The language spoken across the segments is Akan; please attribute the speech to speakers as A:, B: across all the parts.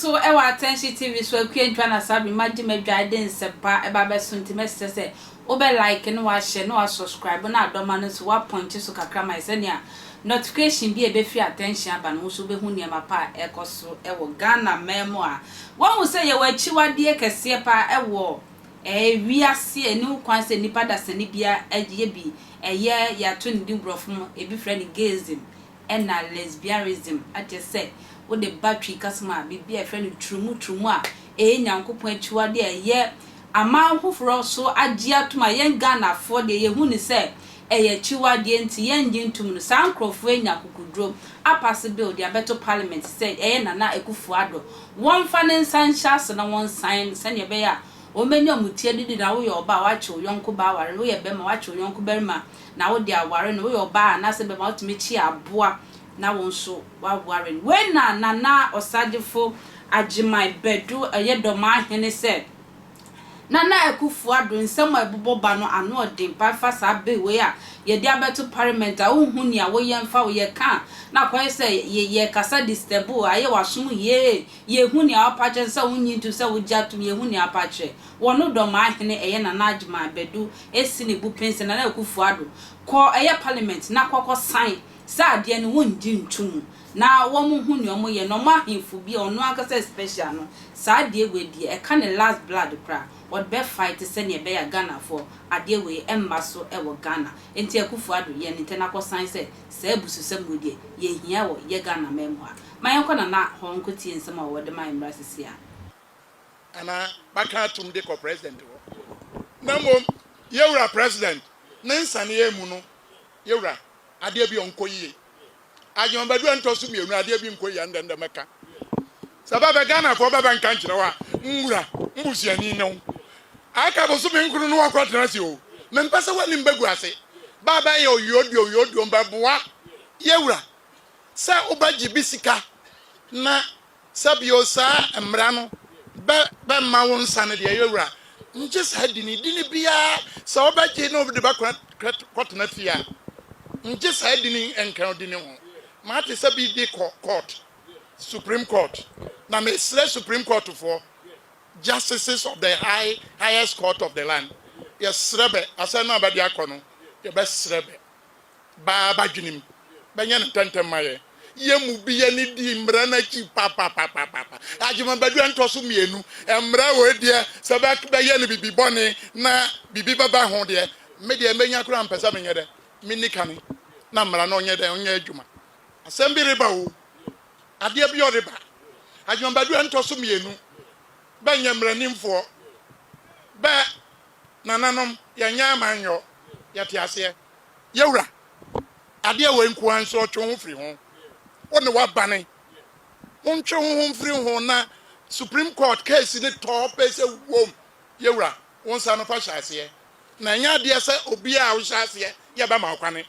A: so wɔ Attention TV so Akua Ntwa na saa bere magye m'adwae de nsɛmpa ɛba abɛso nti mɛsrɛ sɛ wobɛ like na wahyɛ na wasubscribe na adɔma no nso woapɔnkye so kakra ma yɛ sɛnea notification bi a ɛbɛfiri Attention aba no wo nso wobɛhu nneɛma pa a ɛkɔ so wɔ Ghana man mu a woahu sɛ yɛwɔ akyiwadeɛ kɛseɛ paa ɛwɔ ɛɛ wiase a ɛni ho kwan sɛ nnipa dasani biara yɛ bi ɛyɛ yɛato ne din borɔfo mu ebi frɛ no gayism ɛna lesbianism akyerɛ sɛ wode ba Twi kasa mu a biribi a yɛfrɛ no turumu turumu a ɛyɛ Nyankopɔn akyiwade a ɛyɛ aman foforɔ so agye atom a yɛn Ghanafoɔ deɛ yɛhu ne sɛ ɛyɛ akyiwadeɛ nti yɛnnye ntom no, saa nkorɔfoɔ anya akokoduro apase bill de abɛto parliament sɛ ɛyɛ Nana Akuffo Addo wɔmfa ne nsa nhyɛ ase na wɔnsan no sɛdeɛ ɛbɛyɛ a wɔbɛnya wɔn ti adidi na woyɛ ɔbaa a woakye wo yɔnko baa aware no, woyɛ bɛrima a woakye wo yɔnko barima na wode aware no, woyɛ ɔbaa anaasɛ bɛrima a wotumi kye aboa na wo nso woaware no. Wei na Nana Ɔsagyefo Agyeman Badu ɛyɛ Dɔmahene sɛ Nana Akuffo Addo nsɛm a ɛbobɔ ba no ano ɔden paa ɛfa saa bill wei a yɛde abɛto parliament a wonhu nea woyɛ mfa wo yɛka a na akɔyɛ sɛ yɛkasa disturb wo ayɛ w'asom yee yɛhu nea wapa akyerɛ sɛ wonnye ntom sɛ wogye atom yɛhu nea wapa akyerɛ wɔno Dɔmahene ɛyɛ Nana Agyeman Badu esi ne bo pen sɛ Nana Akuffo Addo kɔ ɛyɛ parliament na kɔkɔ sign sɛ adeɛ no wongye nto mu na wɔn hu nea wɔn yɛ na wɔn ahemfo bi a ɔno ankasa yɛ special no saa adeɛ wei deɛ ɛka ne last blood koraa ɔde bɛ fight sɛnea ɛbɛyɛ a Ghanafoɔ adeɛ wei ɛmma so ɛwɔ Ghana nti Akufo Addo yɛ ne ntɛn akɔ sign sɛ saa abususɛm wei deɛ yɛnhia wɔ yɛ Ghana man mu ha. Ma yɛnkɔ Nana hɔ nkɔtie nsɛm a ɔwɔ de ma yɛn mmra sisi a.
B: Anaa bɛaka atom de kɔ president hɔ. Na mmom yɛwura president ne nsaneɛ mu no yɛwura adeɛ bi ɔnkɔ yie. Agyeman-Badu a ntɔ so mmienu adeɛ bi nkɔ yie a ndɛ ndɛ mɛka. Sɛ bɛbɛ Ghanafoɔ bɛbɛ nka nkyerɛ wo a nwura mbusuani ne wo. Aka bosome nkron no wakɔ tena ase o. Mempɛ sɛ w'anim bɛgu ase. Ba bɛyɛ oyiodio oyiodio mbɛboa yɛwura sɛ wobɛgye bi sika na Sɛ bio saa mmara no bɛ bɛmma wo nsa no deɛ, yɛwura, ngye saa dini, dini biara, sɛ wobɛgye na wode bɛkɔ kɔtena fie a, ngye saa dini nka wo dini ho. Mate sɛ bi de kɔ court, Supreme Court, na mesrɛ Supreme Court foɔ, Justices of the high, highest court of the land, yɛsrɛ bɛ, asɛm no a bɛde akɔ no, yɛbɛsrɛ bɛ. baa b'adwenem bɛnyɛ no ntɛmntɛm ma yɛn. Yɛn mu bi ani di mmara no akyi papapapapa. Agyemabadu a ɛntɔ so mmienu, mmara wei deɛ, sɛ bɛyɛ no biribi bɔne na biribi bɛba ho deɛ, me deɛ mɛnya koraa mpɛ sɛ menyɛ dɛ, menni kane na mmara no ɔnyɛ dɛ, ɔnyɛ adwuma. Asɛm bi reba o, adeɛ bi ɔreba. Agyemabadu a ɛntɔ so mmienu, bɛnyɛ mmaranimfoɔ, bɛ nananom, yɛnyɛ amanyɔ, yɛte aseɛ. Yɛwura, adeɛ wei nko ara nso ɔtwe ho firi ho. Wo ne w'abane, montwe ho ho mfiri ho na Supreme Court case no tɔɔ pɛ sɛ wom. Yɛwura, wo nsa no fa hyɛ aseɛ. Na ɛnyɛ adeɛ sɛ obiara a wohyɛ aseɛ yɛbɛma wo kwane.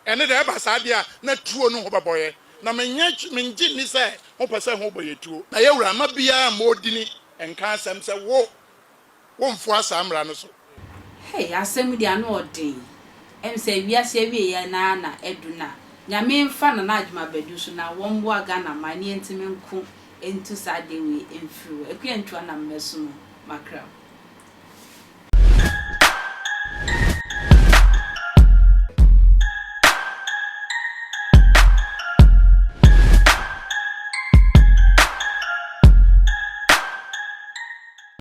B: Ɛne deɛ ɛba saa deɛ a na tuo no ho bɛbɔ yɛ. Na menyɛ, mengye nni sɛ hopɛ sɛ ho bɔ yɛ tuo. Na yɛwura, mma biara mmɔ odini nka asɛm sɛ wo Womfoa saa mmara no so.
A: Hey asɛm yi deɛ ano ɔden. Ɛm sɛ wiase awieɛ no ara na adu na Nyame mfa Nana Agyemang Badu so na wɔmmoa Ghana man na yɛntumi nko ntu saa adeɛ wei mfiri hɔ. Akua Ntua na mmɛso mo makra.